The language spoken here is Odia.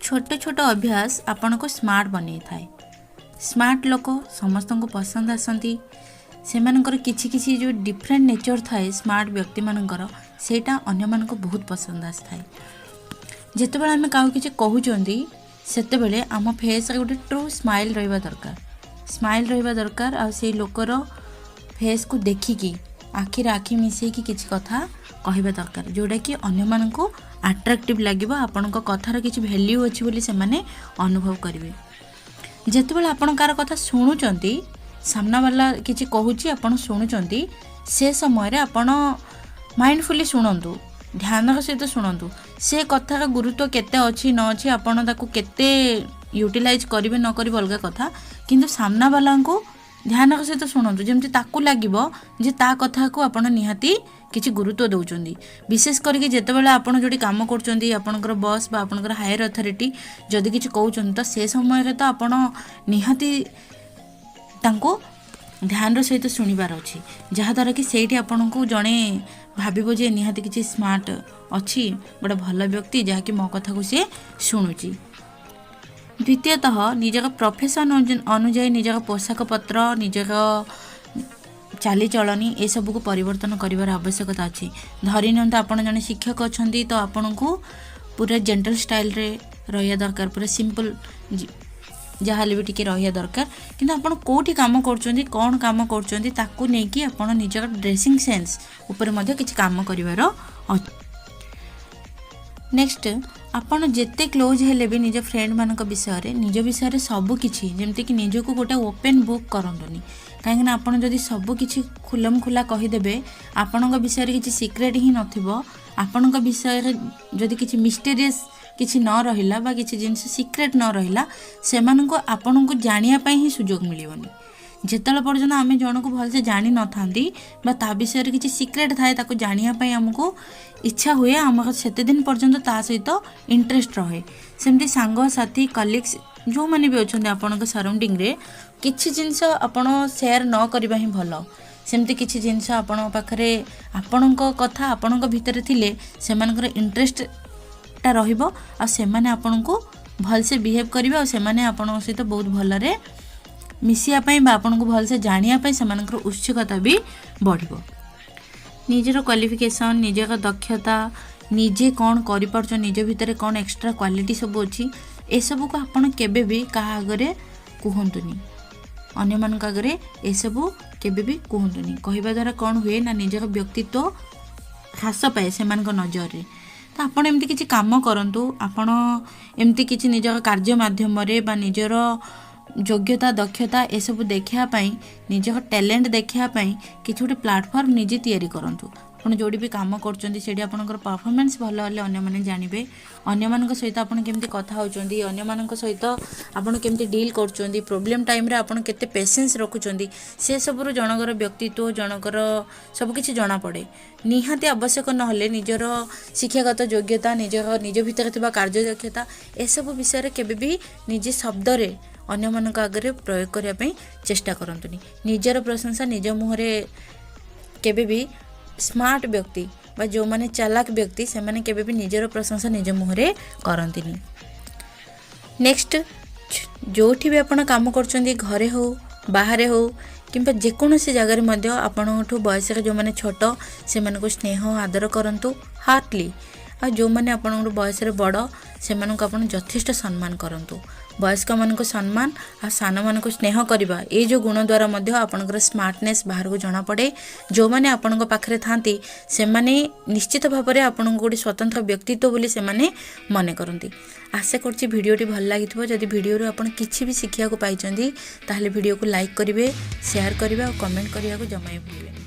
ଛୋଟ ଛୋଟ ଅଭ୍ୟାସ ଆପଣଙ୍କୁ ସ୍ମାର୍ଟ ବନେଇଥାଏ। ସ୍ମାର୍ଟ ଲୋକ ସମସ୍ତଙ୍କୁ ପସନ୍ଦ ଆସନ୍ତି। ସେମାନଙ୍କର କିଛି କିଛି ଯେଉଁ ଡିଫରେଣ୍ଟ ନେଚର୍ ଥାଏ ସ୍ମାର୍ଟ ବ୍ୟକ୍ତିମାନଙ୍କର, ସେଇଟା ଅନ୍ୟମାନଙ୍କୁ ବହୁତ ପସନ୍ଦ ଆସିଥାଏ। ଯେତେବେଳେ ଆମେ କାହାକୁ କିଛି କହୁଛନ୍ତି, ସେତେବେଳେ ଆମ ଫେସ୍ରେ ଗୋଟେ ଟ୍ରୁ ସ୍ମାଇଲ୍ ରହିବା ଦରକାର। ସ୍ମାଇଲ୍ ରହିବା ଦରକାର ଆଉ ସେଇ ଲୋକର ଫେସ୍କୁ ଦେଖିକି, ଆଖିରେ ଆଖି ମିଶାଇକି କିଛି କଥା କହିବା ଦରକାର, ଯେଉଁଟାକି ଅନ୍ୟମାନଙ୍କୁ ଆଟ୍ରାକ୍ଟିଭ୍ ଲାଗିବ। ଆପଣଙ୍କ କଥାର କିଛି ଭ୍ୟାଲ୍ୟୁ ଅଛି ବୋଲି ସେମାନେ ଅନୁଭବ କରିବେ। ଯେତେବେଳେ ଆପଣ କାହାର କଥା ଶୁଣୁଛନ୍ତି, ସାମ୍ନାବାଲା କିଛି କହୁଛି, ଆପଣ ଶୁଣୁଛନ୍ତି, ସେ ସମୟରେ ଆପଣ ମାଇଣ୍ଡଫୁଲି ଶୁଣନ୍ତୁ, ଧ୍ୟାନର ସହିତ ଶୁଣନ୍ତୁ। ସେ କଥାର ଗୁରୁତ୍ୱ କେତେ ଅଛି ନ ଅଛି, ଆପଣ ତାକୁ କେତେ ୟୁଟିଲାଇଜ୍ କରିବେ ନ କରିବେ ଅଲଗା କଥା, କିନ୍ତୁ ସାମ୍ନାବାଲାଙ୍କୁ ଧ୍ୟାନର ସହିତ ଶୁଣନ୍ତୁ, ଯେମିତି ତାକୁ ଲାଗିବ ଯେ ତା କଥାକୁ ଆପଣ ନିହାତି କିଛି ଗୁରୁତ୍ୱ ଦେଉଛନ୍ତି। ବିଶେଷ କରିକି ଯେତେବେଳେ ଆପଣ ଯେଉଁଠି କାମ କରୁଛନ୍ତି, ଆପଣଙ୍କର ବସ୍ ବା ଆପଣଙ୍କର ହାୟର ଅଥରିଟି ଯଦି କିଛି କହୁଛନ୍ତି, ତ ସେ ସମୟରେ ତ ଆପଣ ନିହାତି ତାଙ୍କୁ ଧ୍ୟାନର ସହିତ ଶୁଣିବାର ଅଛି, ଯାହାଦ୍ୱାରା କି ସେଇଠି ଆପଣଙ୍କୁ ଜଣେ ଭାବିବ ଯେ ନିହାତି କିଛି ସ୍ମାର୍ଟ ଅଛି, ଗୋଟେ ଭଲ ବ୍ୟକ୍ତି, ଯାହାକି ମୋ କଥାକୁ ସିଏ ଶୁଣୁଛି। ଦ୍ୱିତୀୟତଃ, ନିଜର ପ୍ରଫେସନ୍ ଅନୁଯାୟୀ ନିଜର ପୋଷାକ ପତ୍ର, ନିଜର ଚାଲିଚଳଣି, ଏସବୁକୁ ପରିବର୍ତ୍ତନ କରିବାର ଆବଶ୍ୟକତା ଅଛି। ଧରି ନିଅନ୍ତୁ ଆପଣ ଜଣେ ଶିକ୍ଷକ ଅଛନ୍ତି, ତ ଆପଣଙ୍କୁ ପୁରା ଜେଣ୍ଟଲ୍ ଷ୍ଟାଇଲ୍ରେ ରହିବା ଦରକାର, ପୁରା ସିମ୍ପଲ୍ ଯାହାହେଲେ ବି ଟିକେ ରହିବା ଦରକାର। କିନ୍ତୁ ଆପଣ କେଉଁଠି କାମ କରୁଛନ୍ତି, କ'ଣ କାମ କରୁଛନ୍ତି, ତାକୁ ନେଇକି ଆପଣ ନିଜର ଡ୍ରେସିଂ ସେନ୍ସ ଉପରେ ମଧ୍ୟ କିଛି କାମ କରିବାର ଅଛି। ନେକ୍ସଟ, ଆପଣ ଯେତେ କ୍ଲୋଜ୍ ହେଲେ ବି ନିଜ ଫ୍ରେଣ୍ଡମାନଙ୍କ ବିଷୟରେ, ନିଜ ବିଷୟରେ ସବୁକିଛି, ଯେମିତିକି ନିଜକୁ ଗୋଟେ ଓପେନ୍ ବୁକ୍ କରନ୍ତୁନି। କାହିଁକିନା ଆପଣ ଯଦି ସବୁକିଛି ଖୁଲମ ଖୁଲା କହିଦେବେ, ଆପଣଙ୍କ ବିଷୟରେ କିଛି ସିକ୍ରେଟ୍ ହିଁ ନଥିବ। ଆପଣଙ୍କ ବିଷୟରେ ଯଦି କିଛି ମିଷ୍ଟେରିୟସ୍ କିଛି ନ ରହିଲା ବା କିଛି ଜିନିଷ ସିକ୍ରେଟ୍ ନ ରହିଲା, ସେମାନଙ୍କୁ ଆପଣଙ୍କୁ ଜାଣିବା ପାଇଁ ହିଁ ସୁଯୋଗ ମିଳିବନି। ଯେତେବେଳେ ପର୍ଯ୍ୟନ୍ତ ଆମେ ଜଣକୁ ଭଲସେ ଜାଣିନଥାନ୍ତି ବା ତା ବିଷୟରେ କିଛି ସିକ୍ରେଟ୍ ଥାଏ, ତାକୁ ଜାଣିବା ପାଇଁ ଆମକୁ ଇଚ୍ଛା ହୁଏ, ଆମର ସେତେ ଦିନ ପର୍ଯ୍ୟନ୍ତ ତା ସହିତ ଇଣ୍ଟରେଷ୍ଟ ରହେ। ସେମିତି ସାଙ୍ଗସାଥି, କଲିଗ୍ସ ଯେଉଁମାନେ ବି ଅଛନ୍ତି ଆପଣଙ୍କ ସରାଉଣ୍ଡିଂରେ, କିଛି ଜିନିଷ ଆପଣ ସେୟାର ନ କରିବା ହିଁ ଭଲ। ସେମିତି କିଛି ଜିନିଷ ଆପଣଙ୍କ ପାଖରେ, ଆପଣଙ୍କ କଥା ଆପଣଙ୍କ ଭିତରେ ଥିଲେ ସେମାନଙ୍କର ଇଣ୍ଟରେଷ୍ଟଟା ରହିବ ଆଉ ସେମାନେ ଆପଣଙ୍କୁ ଭଲସେ ବିହେଭ୍ କରିବେ ଆଉ ସେମାନେ ଆପଣଙ୍କ ସହିତ ବହୁତ ଭଲରେ ମିଶିବା ପାଇଁ ବା ଆପଣଙ୍କୁ ଭଲସେ ଜାଣିବା ପାଇଁ ସେମାନଙ୍କର ଉତ୍ସୁକତା ବି ବଢ଼ିବ। ନିଜର କ୍ୱାଲିଫିକେସନ୍, ନିଜର ଦକ୍ଷତା, ନିଜେ କ'ଣ କରିପାରୁଛ, ନିଜ ଭିତରେ କ'ଣ ଏକ୍ସଟ୍ରା କ୍ୱାଲିଟି ସବୁ ଅଛି, ଏସବୁକୁ ଆପଣ କେବେ ବି କାହା ଆଗରେ କୁହନ୍ତୁନି। ଅନ୍ୟମାନଙ୍କ ଆଗରେ ଏସବୁ କେବେ ବି କୁହନ୍ତୁନି। କହିବା ଦ୍ୱାରା କ'ଣ ହୁଏ ନା, ନିଜର ବ୍ୟକ୍ତିତ୍ୱ ହ୍ରାସ ପାଏ ସେମାନଙ୍କ ନଜରରେ। ତ ଆପଣ ଏମିତି କିଛି କାମ କରନ୍ତୁ, ଆପଣ ଏମିତି କିଛି ନିଜର କାର୍ଯ୍ୟ ମାଧ୍ୟମରେ ବା ନିଜର ଯୋଗ୍ୟତା, ଦକ୍ଷତା ଏସବୁ ଦେଖିବା ପାଇଁ, ନିଜର ଟ୍ୟାଲେଣ୍ଟ ଦେଖିବା ପାଇଁ କିଛି ଗୋଟେ ପ୍ଲାଟଫର୍ମ ନିଜେ ତିଆରି କରନ୍ତୁ। ଆପଣ ଯେଉଁଠି ବି କାମ କରୁଛନ୍ତି, ସେଇଠି ଆପଣଙ୍କର ପରଫର୍ମାନ୍ସ ଭଲ ହେଲେ ଅନ୍ୟମାନେ ଜାଣିବେ। ଅନ୍ୟମାନଙ୍କ ସହିତ ଆପଣ କେମିତି କଥା ହେଉଛନ୍ତି, ଅନ୍ୟମାନଙ୍କ ସହିତ ଆପଣ କେମିତି ଡିଲ୍ କରୁଛନ୍ତି, ପ୍ରୋବ୍ଲେମ୍ ଟାଇମ୍ରେ ଆପଣ କେତେ ପେସେନ୍ସ ରଖୁଛନ୍ତି, ସେସବୁରୁ ଜଣଙ୍କର ବ୍ୟକ୍ତିତ୍ୱ, ଜଣଙ୍କର ସବୁକିଛି ଜଣାପଡ଼େ। ନିହାତି ଆବଶ୍ୟକ ନହେଲେ ନିଜର ଶିକ୍ଷାଗତ ଯୋଗ୍ୟତା, ନିଜର ନିଜ ଭିତରେ ଥିବା କାର୍ଯ୍ୟଦକ୍ଷତା, ଏସବୁ ବିଷୟରେ କେବେ ବି ନିଜେ ଶବ୍ଦରେ ଅନ୍ୟମାନଙ୍କ ଆଗରେ ପ୍ରୟୋଗ କରିବା ପାଇଁ ଚେଷ୍ଟା କରନ୍ତୁନି। ନିଜର ପ୍ରଶଂସା ନିଜ ମୁହଁରେ କେବେ ବି, ସ୍ମାର୍ଟ ବ୍ୟକ୍ତି ବା ଯେଉଁମାନେ ଚାଲାକ ବ୍ୟକ୍ତି, ସେମାନେ କେବେ ବି ନିଜର ପ୍ରଶଂସା ନିଜ ମୁହଁରେ କରନ୍ତିନି। ନେକ୍ସଟ, ଯେଉଁଠି ବି ଆପଣ କାମ କରୁଛନ୍ତି, ଘରେ ହେଉ, ବାହାରେ ହେଉ କିମ୍ବା ଯେକୌଣସି ଜାଗାରେ ମଧ୍ୟ, ଆପଣଙ୍କଠୁ ବୟସରେ ଯେଉଁମାନେ ଛୋଟ, ସେମାନଙ୍କୁ ସ୍ନେହ ଆଦର କରନ୍ତୁ ହାର୍ଟଲି। ଆଉ ଯେଉଁମାନେ ଆପଣଙ୍କଠୁ ବୟସରେ ବଡ଼, ସେମାନଙ୍କୁ ଆପଣ ଯଥେଷ୍ଟ ସମ୍ମାନ କରନ୍ତୁ। ବୟସ୍କମାନଙ୍କୁ ସମ୍ମାନ ଆଉ ସାନମାନଙ୍କୁ ସ୍ନେହ କରିବା, ଏଇ ଯେଉଁ ଗୁଣ ଦ୍ୱାରା ମଧ୍ୟ ଆପଣଙ୍କର ସ୍ମାର୍ଟନେସ୍ ବାହାରକୁ ଜଣାପଡ଼େ। ଯେଉଁମାନେ ଆପଣଙ୍କ ପାଖରେ ଥାନ୍ତି, ସେମାନେ ନିଶ୍ଚିତ ଭାବରେ ଆପଣଙ୍କୁ ଗୋଟେ ସ୍ୱତନ୍ତ୍ର ବ୍ୟକ୍ତିତ୍ୱ ବୋଲି ସେମାନେ ମନେ କରନ୍ତି। ଆଶା କରୁଛି ଭିଡ଼ିଓଟି ଭଲ ଲାଗିଥିବ। ଯଦି ଭିଡ଼ିଓରୁ ଆପଣ କିଛି ବି ଶିଖିବାକୁ ପାଇଛନ୍ତି, ତାହେଲେ ଭିଡ଼ିଓକୁ ଲାଇକ୍ କରିବେ, ସେୟାର କରିବେ ଆଉ କମେଣ୍ଟ କରିବାକୁ ଜମା ବି ଭୁଲିବେନି।